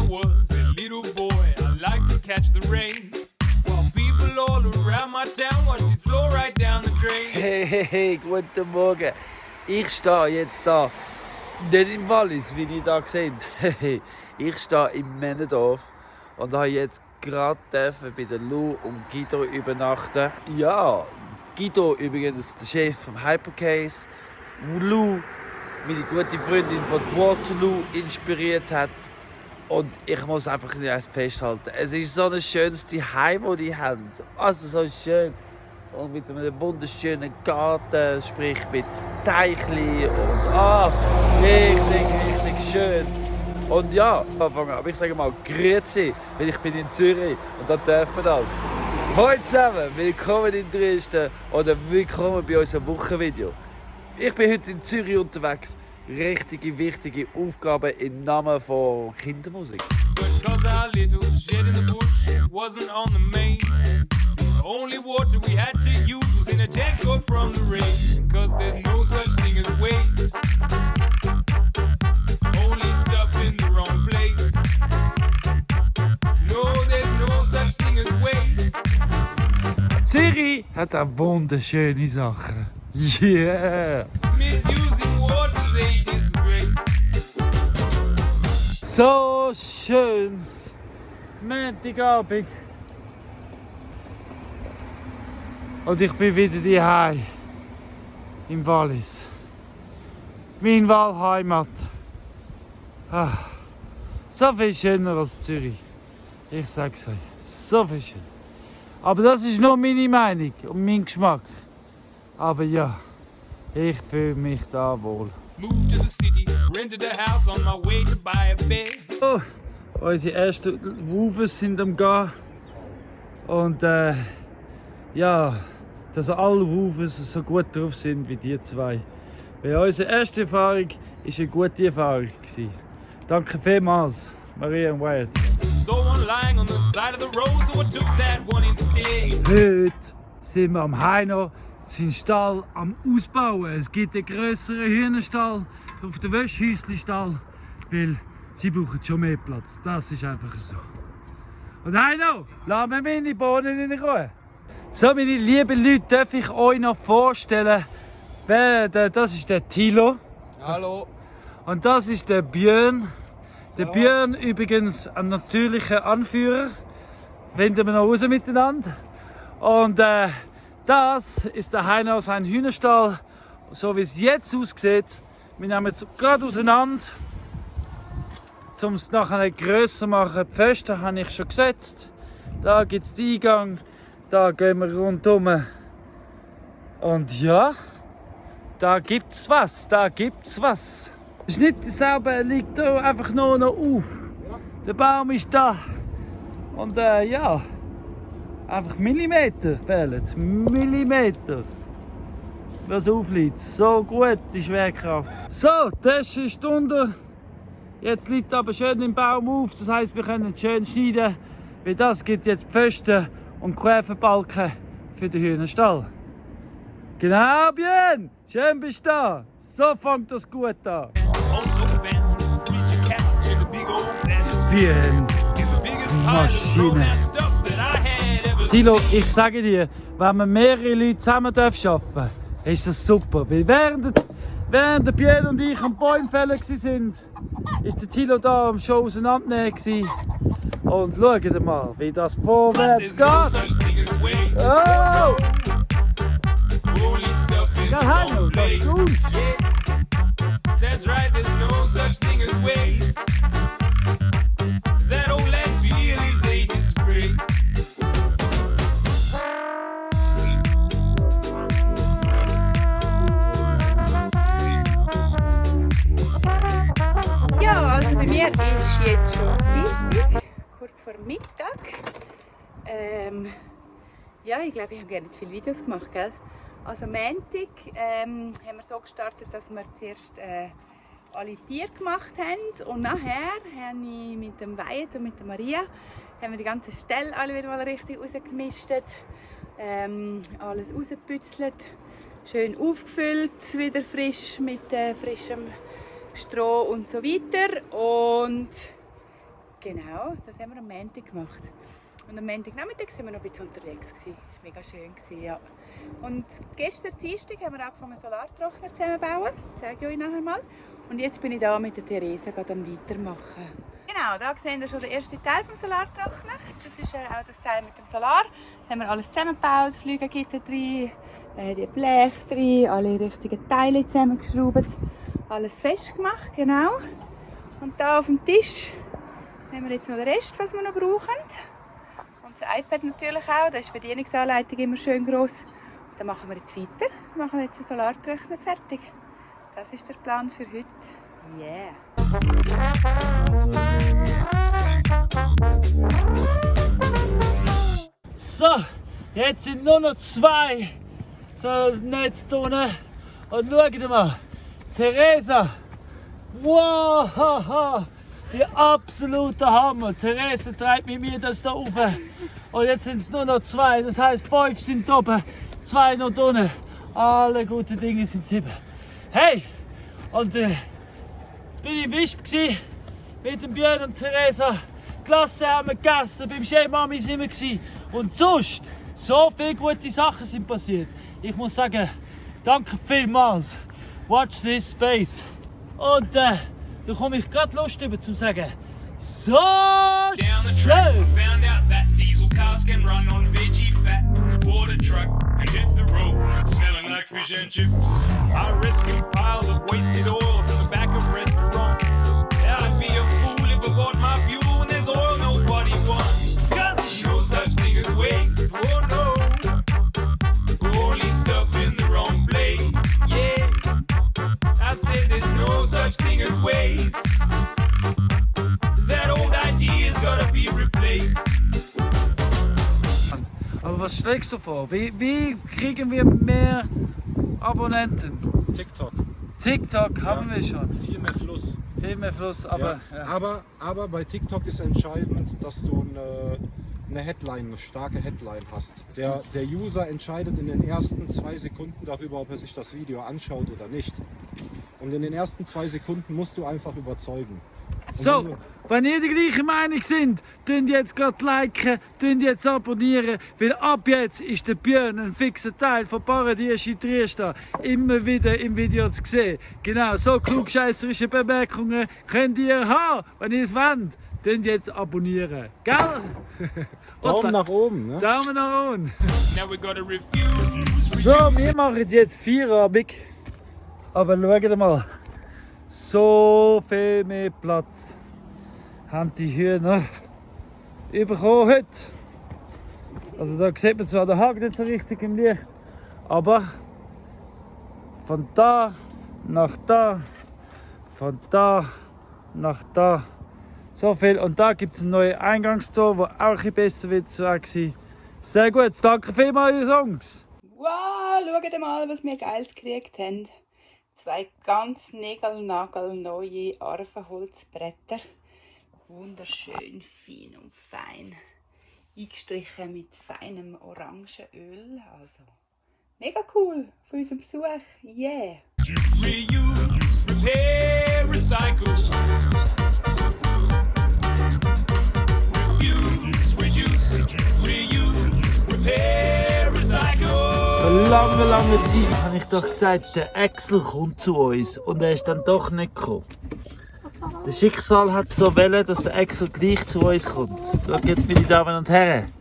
was a little boy, I liked to catch the rain. While people all around my town watched it flow right down the drain. Hey, guten Morgen. Ich stehe jetzt da, nicht im Wallis, wie ihr da seht. Ich stehe im Männendorf und habe jetzt gerade bei der Lou und Guido übernachten. Ja, Guido übrigens der Chef vom Hypercase. Lou, meine gute Freundin, die Waterloo inspiriert hat. Und ich muss einfach festhalten, es ist so ein schönes Zuhause, das die haben. Also so schön. Und mit einem wunderschönen Garten, sprich mit Teichli und richtig schön. Und ja, aber ich sage mal, grüezi, weil ich bin in Zürich und da darf man das. Hallo zusammen, willkommen in Dresden oder willkommen bei unserem Wochenvideo. Ich bin heute in Zürich unterwegs. Richtige, wichtige Aufgabe im Namen von Kindermusik. Because our little shed in the bush wasn't on the main. The only water we had to use was in a tank got from the rain. Because there's no such thing as waste. Only stuff in the wrong place. No, there's no such thing as waste. Zürich hat auch wunderschöne Sachen. Yeah! Misusing water's a disgrace. So schön! Montagabend. Und ich bin wieder daheim im Wallis. Mein Wahlheimat. So viel schöner als Zürich. Ich sag's euch. So viel schöner. Aber das ist nur meine Meinung und mein Geschmack. Aber ja, ich fühle mich da wohl. Moved to the city, rented a house on my way to buy a bed. Oh, unsere ersten Woofers sind am Gehen. Und ja, dass alle Woofers so gut drauf sind wie die zwei. Weil unsere erste Erfahrung war eine gute Erfahrung. Danke vielmals, Maria und Wyatt. Someone lying on the side of the road, so I took that one instead. Heute sind wir am Heino seinen Stall am Ausbauen. Es gibt einen grösseren Hühnerstall auf den Wäschhäusli-Stall, weil sie brauchen schon mehr Platz. Das ist einfach so. Und Heino, lass mir meine Bohnen in Ruhe. So, meine lieben Leute, darf ich euch noch vorstellen, das ist der Thilo. Hallo. Und das ist der Björn. Der Björn übrigens ein natürlicher Anführer. Finden wir noch raus miteinander. Und das ist der Heino, sein Hühnerstall, so wie es jetzt aussieht. Wir nehmen es gerade auseinander, um es nachher grösser zu machen. Die Pfosten habe ich schon gesetzt. Da gibt es den Eingang, da gehen wir rundum. Und ja, da gibt es was, da gibt es was. Der Schnitt selber liegt hier einfach nur noch auf. Der Baum ist da. Und ja. Einfach Millimeter fehlen. Millimeter. Was aufliegt. So gut, die Schwerkraft. So, das ist unten. Jetzt liegt aber schön im Baum auf. Das heisst, wir können es schön schneiden. Weil das gibt jetzt Pfosten und Querbalken für den Hühnerstall. Genau, Björn. Schön bist du da. So fängt das gut an. Björn. Maschine. Thilo, ich sage dir, wenn wir mehrere Leute zusammen arbeiten dürfen, ist das super. Weil während der Björn und ich am Bäumfällen waren, ist der Thilo da am schon auseinandernehmen. Und schaut mal, wie das vorwärts geht. Oh! Ja, hallo, das ist gut. That's right, there's no such thing as waste. That old landfill is a disgrace. Ja, also bei mir ist jetzt schon Dienstag, kurz vor Mittag. Ja, ich glaube, ich habe gar nicht viele Videos gemacht, gell? Also Montag haben wir so gestartet, dass wir zuerst alle Tiere gemacht haben und nachher habe ich mit dem Wyatt und mit der Maria haben wir die ganze Stelle alle wieder mal richtig rausgemistet, alles rausgebützelt, schön aufgefüllt, wieder frisch mit frischem Stroh und so weiter. Und Genau, das haben wir am Montag gemacht. Und am Montagnachmittag waren wir noch ein bisschen unterwegs. Das war mega schön. Ja. Und gestern Dienstag haben wir angefangen, Solartrockner zusammenzubauen. Das zeige ich euch nachher mal. Und jetzt bin ich hier mit der Theresa am Weitermachen. Genau, da sehen wir schon den ersten Teil des Solartrockner. Das ist auch das Teil mit dem Solar. Da haben wir alles zusammengebaut, Flügelgitter drin, die Bleche drin, alle richtigen Teile zusammengeschraubt. Alles festgemacht, genau. Und hier auf dem Tisch haben wir jetzt noch den Rest, was wir noch brauchen. Und das iPad natürlich auch, da ist die Bedienungsanleitung immer schön gross. Dann machen wir jetzt weiter, dann machen wir jetzt den Solartrockner fertig. Das ist der Plan für heute. Yeah! So, jetzt sind nur noch 2 so Netze drin. Und schaut mal, Theresa, wow, die absolute Hammer. Theresa treibt mit mir das da rauf. Und jetzt sind es nur noch 2, das heisst 5 sind oben, 2 noch unten. Alle guten Dinge sind 7. Hey, und bin ich im Wisp mit dem Björn und Theresa. Klasse haben wir gegessen, beim Schemami sind wir gewesen. Und sonst, so viele gute Sachen sind passiert. Ich muss sagen, danke vielmals. Watch this space. Und da komme ich gerade Lust über zu sagen, so schön. Found out that diesel cars can run on veggie fat. Bought a truck and hit the road, smelling like fish and chips. I rescue piles of wasted oil from the back of restaurants. Yeah, I'd be a fool if I bought my fuel when there's oil nobody wants. 'Cause there's no such thing as waste. Oh no, only stuff in the wrong place. Yeah, I said there's no such thing as waste. That old idea's gotta be replaced. Aber was schlägst du vor? Wie kriegen wir mehr Abonnenten? TikTok. TikTok haben wir schon. Viel mehr Fluss. Viel mehr Fluss, aber... Ja. Ja. Aber bei TikTok ist entscheidend, dass du eine Headline, eine starke Headline hast. Der User entscheidet in den ersten 2 Sekunden darüber, ob er sich das Video anschaut oder nicht. Und in den ersten 2 Sekunden musst du einfach überzeugen. Und So, wenn ihr die gleiche Meinung sind, könnt jetzt gerade liken, könnt jetzt abonnieren, weil ab jetzt ist der Björn ein fixer Teil von Paradies in Triest immer wieder im Video zu sehen. Genau, so klugscheisserische Bemerkungen könnt ihr haben, wenn ihr es wollt. Könnt jetzt abonnieren, gell? Daumen nach oben. Ne? Daumen nach oben. Now we gotta refuse. So, wir machen jetzt Feierabend. Aber schaut mal, so viel mehr Platz haben die Hühner bekommen heute. Also da sieht man zwar den Haken nicht so richtig im Licht, aber von da nach da, von da nach da, so viel. Und da gibt es ein neues Eingangstor, wo auch ein bisschen besser wird zu sein. Sehr gut, danke vielmals, Jungs. Wow, schaut mal, was wir Geiles gekriegt haben. 2 ganz neue Arvenholzbretter. Wunderschön, fein und fein. Eingestrichen mit feinem Orangenöl. Also, mega cool von unserem Besuch. Yeah! Reuse, repair, recycle. Refuse, reduce, reuse, repair, recycle. Vor langer Zeit habe ich doch gesagt, der Axel kommt zu uns und er ist dann doch nicht gekommen. Das Schicksal hat so wollen, dass der Axel gleich zu uns kommt. Schaut jetzt, meine Damen und Herren,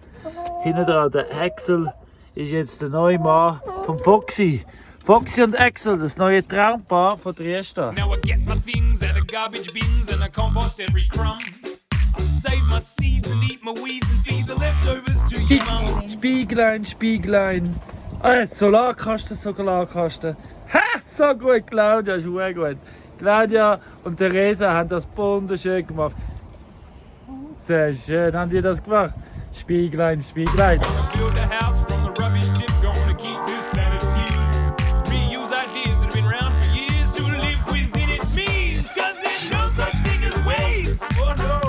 hinten dran, der Axel ist jetzt der neue Mann von Foxy. Foxy und Axel, das neue Traumpaar von Triesta. Now I get my things out of garbage bins and I compost every crumb. I save my seeds and eat my weeds and feed the leftovers to your mum. Spieglein, Spieglein. Solarkasten. Ha, so gut, Claudia, ist sehr gut. Claudia und Theresa haben das wunderschön gemacht. Sehr schön, haben die das gemacht? Spieglein, Spieglein. Build a house from the rubbish tip, gonna keep this planet clean. Reuse ideas that have been around for years to live within its means. 'Cause there's no such thing as waste. Oh no.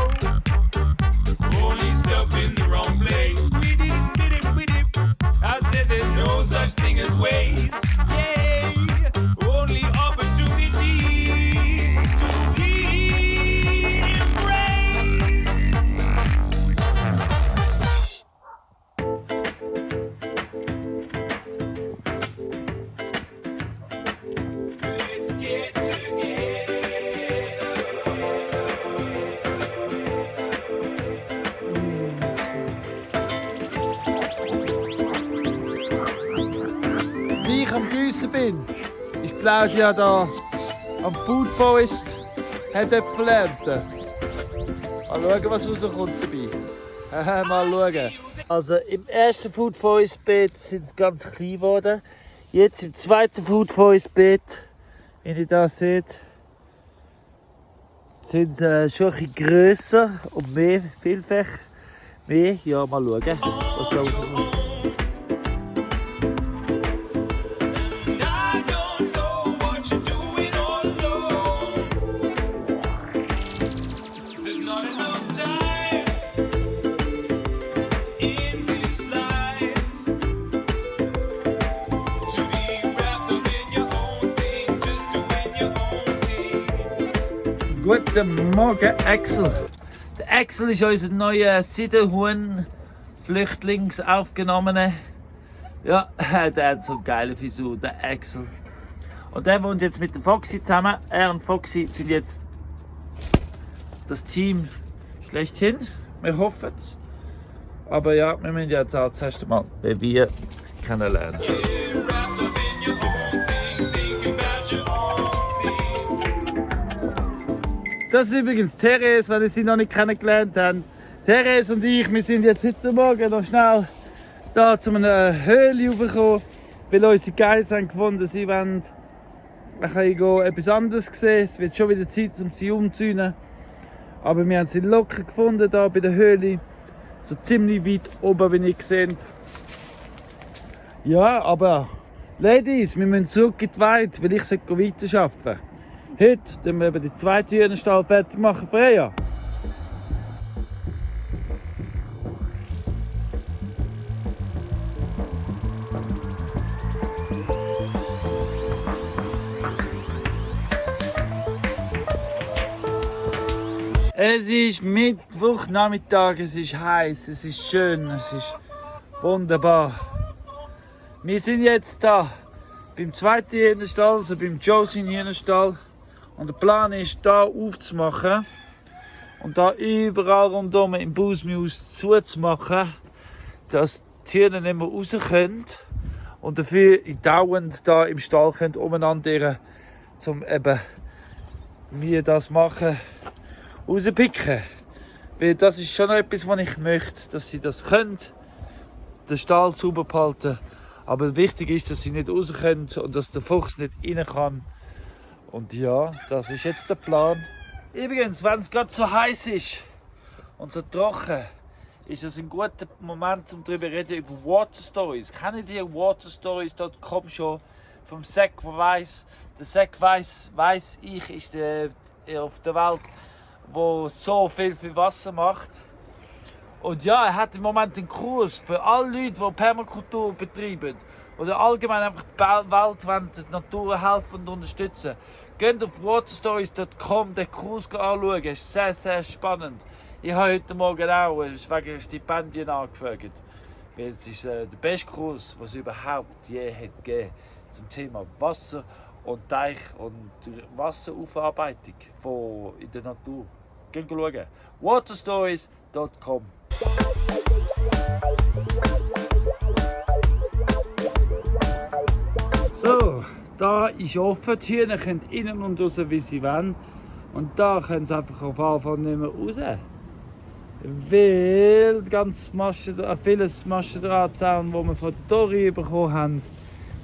Only stuff in the wrong place. We did. I said there's no such thing as waste. Yeah. Only opportunity to be embraced. sind. Ist Claudia da am Food Forest, hat Äpfel ernten. Mal schauen, was rauskommt dabei. Mal schauen. Also im ersten Food Forest Beet sind sie ganz klein geworden. Jetzt im zweiten Food Forest Beet, wie ihr da seht, sind sie schon ein bisschen grösser und mehr vielfach. Mehr, ja, mal schauen, was da rauskommt. I don't know what you're doing all alone. There's not enough time in this life to be wrapped up in your own thing, just doing your own thing. Guten Morgen, Axel. Der Axel ist unser neuer Siedelhuhn-Flüchtlingsaufgenommener. Ja, der hat so eine geile Frisur, der Axel. Und der wohnt jetzt mit der Foxy zusammen. Er und Foxy sind jetzt das Team schlechthin. Wir hoffen es. Aber ja, wir müssen ja zuerst mal wir kennenlernen. Yeah, wrapped up in your own thing, thinking about your own thing. Das ist übrigens Therese, wenn ihr sie noch nicht kennengelernt habt. Therese und ich, wir sind jetzt heute Morgen noch schnell da zu einer Höhle raufgekommen, weil unsere Geister haben gefunden, sie wollen etwas anderes sehen. Es wird schon wieder Zeit, um sie umzuzäunen. Aber wir haben sie locker gefunden, da bei der Höhle. So ziemlich weit oben, wie ihr seht. Ja, aber Ladies, wir müssen zurück in die Weide, weil ich weiter arbeiten. Heute machen wir eben die zweite Hühnerstall fertig machen, Freya. Es ist Mittwochnachmittag, es ist heiß, es ist schön, es ist wunderbar. Wir sind jetzt da beim zweiten Hühnerstall, also beim Josin Hühnerstall. Und der Plan ist, da aufzumachen und da überall rundum im Busmius zuzumachen, dass die Hühner nicht mehr raus können und dafür dauernd da im Stall können umeinander irren, um eben, wie das machen, rauspicken. Weil das ist schon etwas, was ich möchte, dass sie das können, den Stall sauber behalten. Aber wichtig ist, dass sie nicht raus können und dass der Fuchs nicht rein kann. Und ja, das ist jetzt der Plan. Übrigens, wenn es gerade so heiß ist und so trocken, ist es ein guter Moment, um darüber zu reden, über Water Stories. Kennt ihr waterstories.com schon? Vom Zach Weiss. Der Zach Weiss ich, ist der auf der Welt, der so viel für Wasser macht. Und ja, er hat im Moment einen Kurs für alle Leute, die Permakultur betreiben oder allgemein einfach die Welt wollen, die Natur helfen und unterstützen. Geht auf waterstories.com den Kurs anschauen, es ist sehr, sehr spannend. Ich habe heute Morgen auch wegen Stipendien angefragt. Weil es ist der beste Kurs, was es überhaupt je hat gegeben zum Thema Wasser und Teich und Wasseraufarbeitung in der Natur. Geht schauen. waterstories.com. So, da ist offen, die Hühner können innen und raus, wie sie wollen. Und da können sie einfach auf jeden Fall nicht mehr raus. Weil ganz vieles Maschendrahtzaun, das wir von der Tori bekommen haben,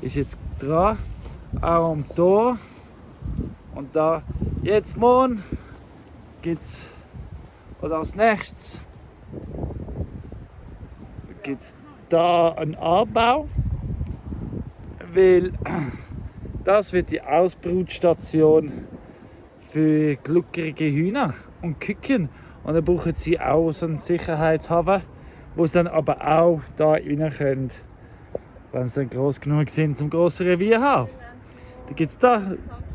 ist jetzt dran. Auch am Tor. Und da, jetzt morgen, gibt es, oder als nächstes, gibt es da einen Anbau. Weil das wird die Ausbrutstation für gluckerige Hühner und Küken. Und dann brauchen sie auch so einen Sicherheitshafen, wo sie dann aber auch da rein können, wenn sie dann groß genug sind, zum grossen Revier haben. Da gibt es da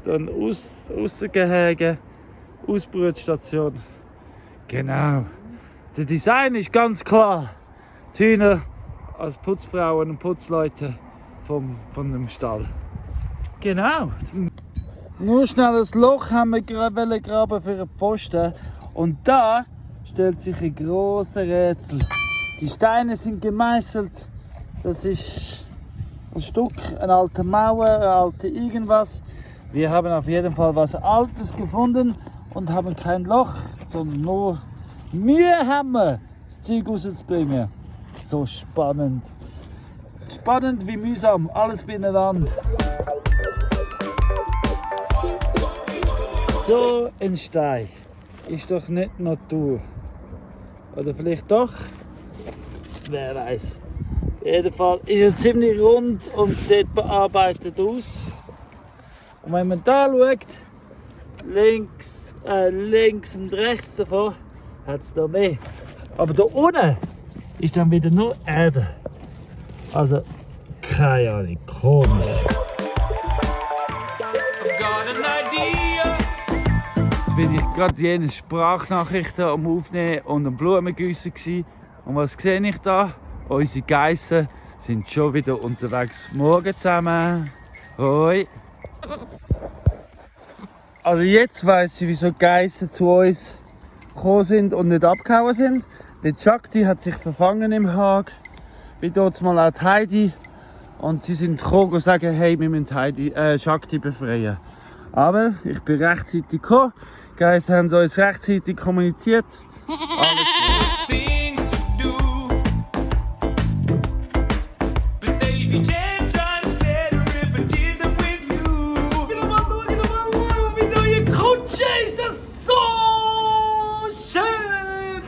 dann Aussengehege, Ausbrutstation. Genau. Der Design ist ganz klar. Die Hühner als Putzfrauen und Putzleute von dem Stall. Genau. Nur schnell ein Loch haben wir graben für einen Pfosten. Und da stellt sich ein grosses Rätsel. Die Steine sind gemeißelt. Das ist ein Stück, eine alte Mauer, eine alte irgendwas. Wir haben auf jeden Fall was Altes gefunden und haben kein Loch, sondern nur Mühe haben wir, das Zeug rauszubringen. So spannend. Spannend wie mühsam, alles beieinander. So ein Stein ist doch nicht Natur. Oder vielleicht doch? Wer weiß. Auf jeden Fall ist er ziemlich rund und sieht bearbeitet aus. Und wenn man da schaut, links und rechts davon, hat es da mehr. Aber da unten ist dann wieder nur Erde. Also, keine Ahnung, komisch. I've got an idea. Jetzt bin ich gerade jene Sprachnachrichten am Aufnehmen und am Blumengießen gsi. Und was sehe ich da? Unsere Geissen sind schon wieder unterwegs. Morgen zusammen. Hoi. Also jetzt weiss ich, wieso die Geissen zu uns gekommen sind und nicht abgehauen sind. Die Shakti hat sich verfangen im Hag. Wie dort mal auch die Heidi. Und sie sind gekommen und sagen, hey, wir müssen Shakti befreien. Aber ich bin rechtzeitig gekommen. Die Geissen haben uns rechtzeitig kommuniziert. Alles gut. Things to do, but they'd be 10 times better if I did them with you. Wie neue Kutsche, ist das so schön!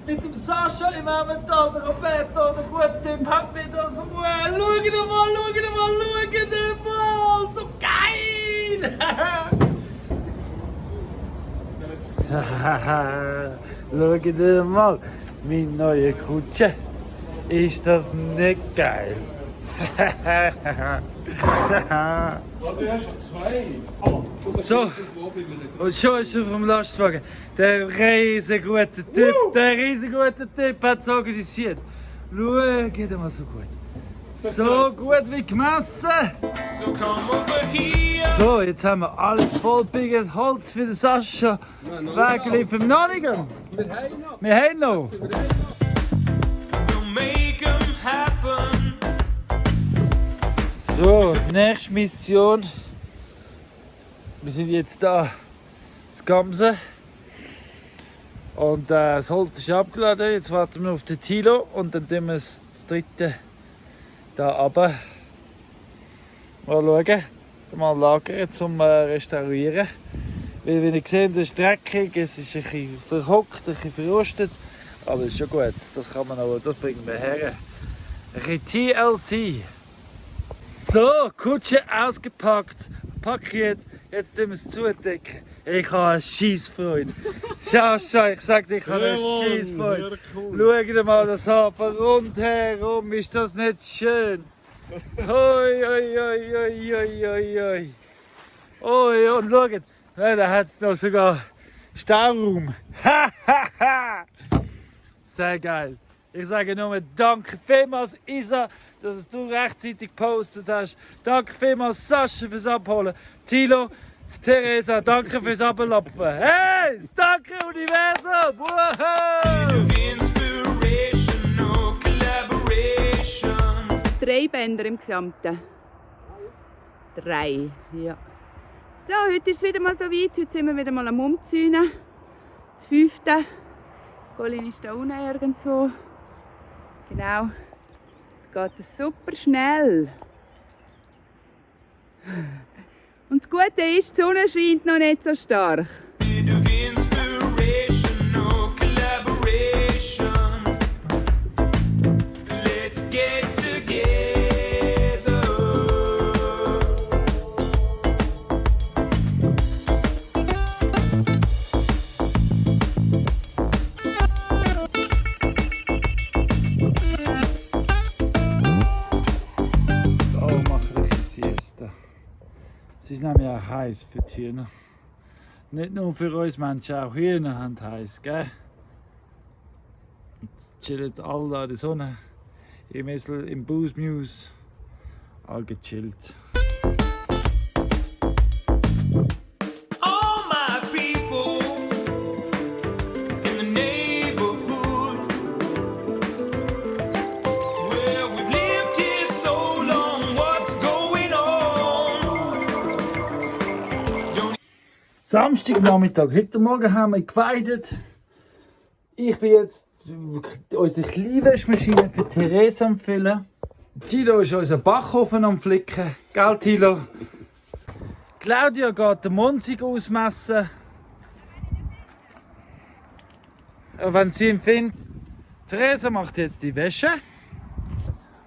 Mit dem Sascha im Emmental, der Roberto, der gute Typ, hat mir das so. Schau mal, so geil! Schau dir mal, meine neue Kutsche. Ist das nicht geil? Du hast schon zwei. So, und schon ist er vom Lastwagen. Der riesengute Typ, hat es organisiert. Schau dir mal so gut. So gut wie gemessen. So come over here. So, jetzt haben wir alles vollbiges Holz für den Sascha. Weggeliefert. Noch nicht. Wir haben noch. We'll make 'em happen. So, nächste Mission. Wir sind jetzt da in Gamsen. Und das Holz ist abgeladen. Jetzt warten wir auf den Tilo und dann tun wir das dritte da runter. Mal schauen, mal lagern zum Restaurieren. Weil, wie ihr seht, es ist dreckig, es ist ein bisschen verhockt, ein bisschen verrostet. Aber ist schon gut, das kann man auch, das bringen wir her. Ein bisschen TLC. So, Kutsche ausgepackt, packiert, jetzt tun wir es zudecken. Ich habe eine Scheissfreude. Sascha, ich sag dir, ich habe eine Scheissfreude. Schau dir mal das an, von rundherum ist das nicht schön. Hoi, hoi, hoi, hoi, hoi, hoi, hoi. Oi, und schaut, da hat es noch sogar Stauraum. Sehr geil. Ich sage nur danke vielmals, Isa, dass du rechtzeitig gepostet hast. Danke vielmals, Sascha, fürs Abholen. Tilo, Theresa, danke fürs Ablapfen. Hey, danke Universum! Wow! Inspiration, no collaboration. 3 Bänder im Gesamten. 3, ja. So, heute ist es wieder mal so weit. Heute sind wir wieder mal am Umzäunen. Das 5. Colin ist da unten irgendwo. Genau. Geht es super schnell. Und das Gute ist, die Sonne scheint noch nicht so stark. Bit of inspiration, no collaboration. Let's get together. Oh, mach ich Siesta. Es ist nämlich auch heiß für die Hühner. Nicht nur für uns Menschen, auch Hühner haben heiß, gell? Und chillen alle an der Sonne. Im Booze Muse. All gechillt. All my people in the neighborhood, where we've lived here so long, what Samstagnachmittag. Heute Morgen haben wir geweidet. Ich bin jetzt unsere Kleinwäschmaschine für Therese am Füllen. Tilo ist unser Backofen am Flicken. Gell, Tilo? Claudia geht den Monzig ausmessen. Wenn sie ihn findet. Therese macht jetzt die Wäsche.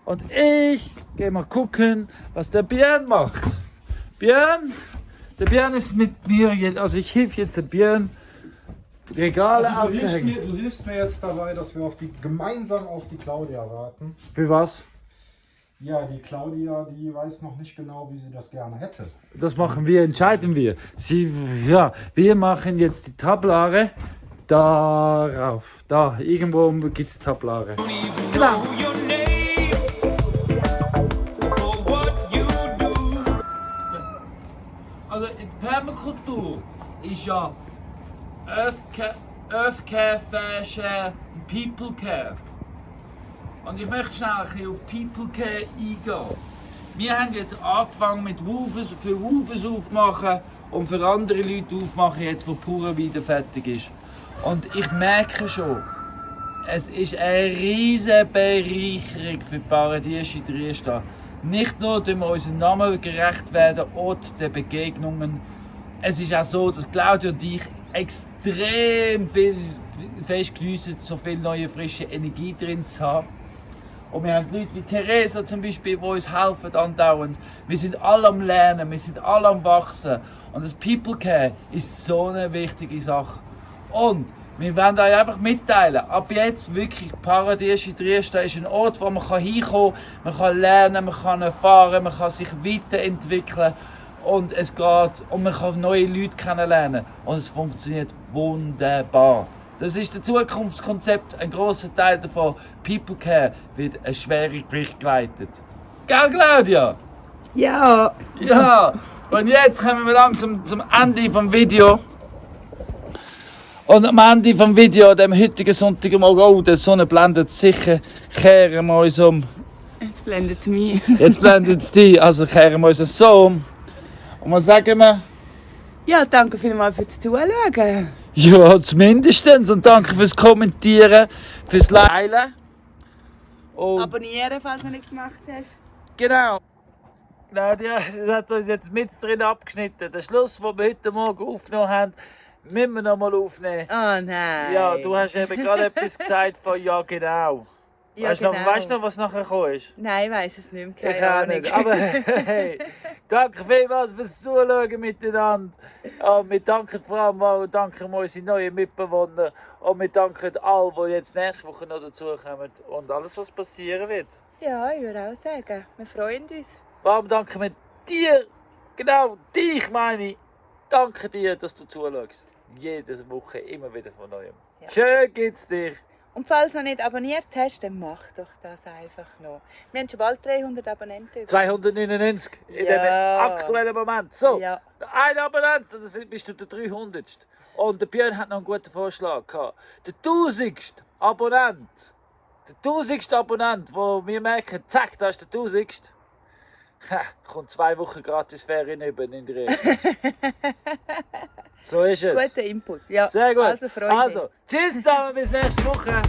Und ich gehe mal gucken, was der Björn macht. Björn, der Björn ist mit mir jetzt, also ich helfe jetzt dem Björn, Regale Also aufzuhängen. du hilfst mir jetzt dabei, dass wir gemeinsam auf die Claudia warten. Für was? Ja, die Claudia, die weiß noch nicht genau, wie sie das gerne hätte. Das machen wir, entscheiden wir. Wir machen jetzt die Tablare darauf. Da, irgendwo gibt es Tablare. Genau. Also in Permakultur ist ja Earth Care, Fashion, People Care. Und ich möchte schnell ein bisschen auf People Care eingehen. Wir haben jetzt angefangen mit Woofers, für Woofers aufmachen und für andere Leute aufmachen, jetzt wo Pura wieder fertig ist. Und ich merke schon, es ist eine riesige Bereicherung für die Paradies in Triesta. Nicht nur, dass wir unserem Namen gerecht werden oder den Begegnungen. Es ist auch so, dass Claudia und ich extrem viel fest geniessen, so viel neue frische Energie drin zu haben. Und wir haben Leute wie Theresa zum Beispiel, die uns helfen andauernd. Wir sind alle am Lernen, wir sind alle am Wachsen. Und das People Care ist so eine wichtige Sache. Und wir wollen euch einfach mitteilen, ab jetzt wirklich Paradies in Triesta ist ein Ort, wo man hinkommen kann, man kann lernen, man kann erfahren, man kann sich weiterentwickeln und es geht und man kann neue Leute kennenlernen und es funktioniert wunderbar. Das ist das Zukunftskonzept, ein grosser Teil davon. People Care wird ein Schwergewicht geleitet. Gell, Claudia? Ja. Ja, und jetzt kommen wir langsam zum Ende vom Video. Und am Ende vom Video, dem heutigen Sonntagmorgen, oh, der Sonne blendet sicher, kehren wir uns um. Jetzt blendet es mich. Jetzt blendet es dich, also kehren wir uns so um. Und was sagen wir? Ja, danke vielmals fürs Zuschauen. Ja, zumindest. Und danke fürs Kommentieren, fürs Teilen. Und Abonnieren, falls du nicht gemacht hast. genau. Claudia, das hat uns jetzt mit drin abgeschnitten. Der Schluss, den wir heute Morgen aufgenommen haben, müssen wir noch mal aufnehmen. Oh nein. Ja, du hast eben gerade etwas gesagt von ja genau. Ja, Weißt du noch, was nachher gekommen ist? Nein, ich weiss es nicht mehr. Ich auch nicht. Aber hey, danke vielmals fürs Zuschauen miteinander. Und wir danken vor allem auch unsere neuen Mitbewohner. Und wir danken allen, die jetzt nächste Woche noch dazukommen. Und alles, was passieren wird. Ja, ich würde auch sagen, wir freuen uns. Vor allem danken wir dir, genau dich meine ich. Danke dir, dass du zuschaust. Jede Woche immer wieder von neuem. Ja. Schön geht's dir. Und falls du noch nicht abonniert hast, dann mach doch das einfach noch. Wir haben schon bald 300 Abonnenten. 299 in Ja. dem aktuellen Moment. So, Ja. ein Abonnent, dann bist du der 300. Und der Björn hat noch einen guten Vorschlag gehabt. Der 1000. Abonnent. Der 1000. Abonnent, wo wir merken, zack, da ist der 1000. Ha, kommt 2 Wochen gratis Ferien über in der Reste. So ist es. Guter Input. Ja. Sehr gut. Also, Freunde. Also, tschüss zusammen, bis nächste Woche.